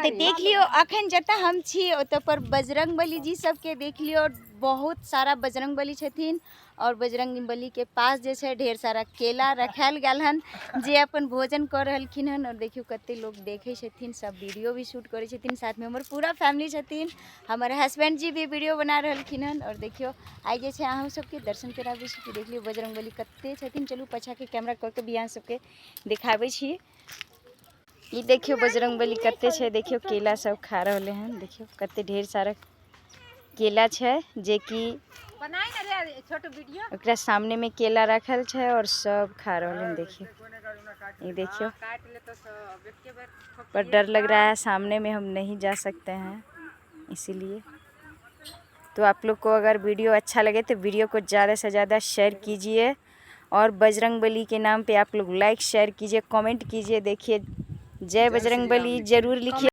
तऽ देख लियौ, अखन जतऽ हम छी ओतऽ पर बजरंग बली जी सबके देख लियौ। बहुत सारा बजरंग बली छथिन और बजरंग बली के पास जे छै ढेर सारा केला रखायल गेल हन, जे अपन भोजन कऽ रहलखिन हन। और देखियौ कते लोग देखै छथिन, सब वीडियो भी शूट करै छथिन। साथमे हमर पूरा फैमिली छथिन, हमर हस्बैंड जी भी वीडियो बना रहलखिन हन। और देखियौ, आइ जे छै अहूँ सबके दर्शन कराबै छी। देख लियौ बजरंग बली कते छथिन। चलू, पाछाके कैमरा कऽ के भी अहाँ सबके देखाबै छी। ई देखियौ बजरंग बली कते छै। देखियौ, केला सब खा रहले हन। देखियौ कते ढेर सारा केला छै, जेकि बनाई ना रे छोटू वीडियो। ओकरा सामने में केला रखल छै और सब खा रहले हन। देखियौ, ये देखियौ। काट ले तो सब एके बार। पर डर लग रहा है, सामने में हम नहीं जा सकते हैं, इसीलिए। तो आप लोग को अगर वीडियो अच्छा लगे तो वीडियो को ज़्यादा से ज़्यादा शेयर कीजिए और बजरंग बली के नाम पे आप लोग लाइक शेयर कीजिए, कमेंट कीजिए। देखिए, जय बजरंग बली जरूर लिखिए।